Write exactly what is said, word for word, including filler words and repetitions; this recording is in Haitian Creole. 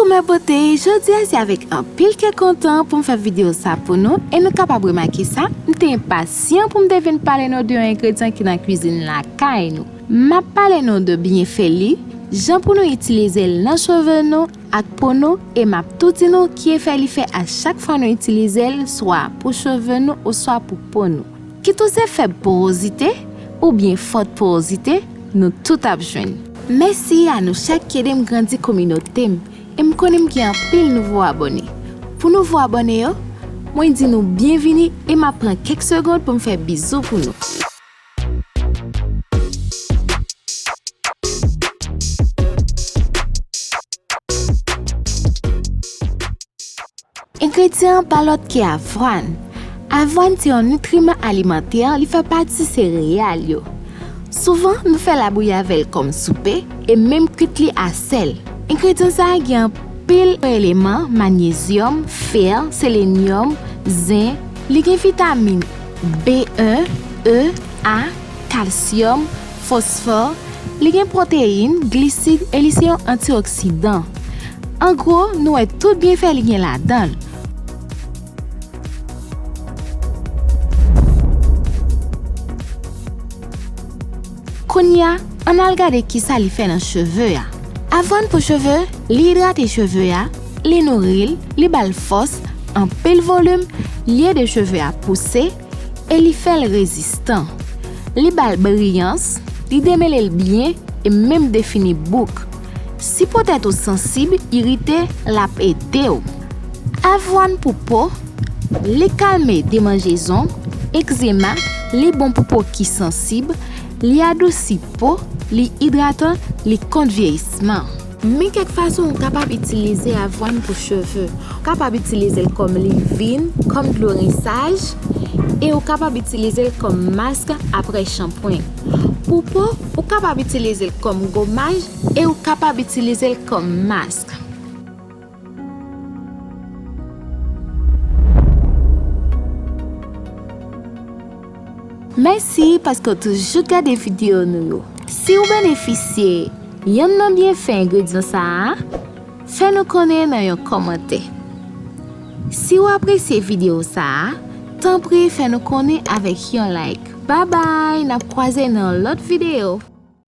Kouman bote, jodi a se avèk anpil kè kontan pou m fè videyo sa pou nou, e nou kapab remake sa, m te enpasyan pou m te vin pale nou de yon engredyan ki nan kwizin lakay nou. M ap pale nou de byenfè li, jan pou nou itilize l nan cheve nou ak po nou, e m ap tou di nou ki efè li fè a chak fwa nou itilize l, swa pou cheve nou oswa pou po nou. Kit ou se fèb porozite oubyen fòt porozite, nou tout ap jwenn. Mèsi a nou chak ki ede m grandi kominote m, e m konnen m gen anpil nouvo abòne. Pou nouvo abòne yo, mwen di nou byenvini e m ap pran kèk segond pou m fè bizou pou nou. Engredyan an pa lòt ke avwàn. Avwàn se yon nitriman alimantè, li fè pati sereyal yo. Souvan, nou fè labouyi avè l kòm soupe e menm kwit li a sèl. Engredyan sa a gen anpil eleman, manyezyòm, fè, selenyòm, zen. Li gen vitamin B en, E, A, kalsyòm, fòsfò, li gen pwoteyin, glisid e li se yon antioksidan. An gwo, nou wè tout byenfè li gen ladan l. Kounye a, ann al gade kisa li fè nan cheve a. Avwàn pou cheve, li idrate cheve a, li nouri l, li ba l fòs, anpil volim, li ede cheve a pouse, e li fè l rezistan. Li ba l briyans, li demele l byen e menm defini bouk. Si po tèt ou sansib, irite, l ap ede w. Avwàn pou po, li kalme demanjezon, egzema, li bon pou po ki sansib, li adousi po, li idratan, li kont vyeyisman. Men kèk fason ou kapab itilize avwàn pou cheve. Ou kapab itilize l kòm livin, kòm dlo rensaj, e ou kapab itilize l kòm mask apre chanpwen. Pou po, ou kapab itilize l kòm gomaj e ou kapab itilize l kòm mask. Mèsi paske w toujou gade videyo nou yo. Si w benefisye yonn nan byenfè engredyan sa a, fè nou konnen nan yon kòmantè. Si w apresye videyo sa a, tanpri fè nou konnen avèk yon like. Babay, n ap kwaze nan yon lòt videyo.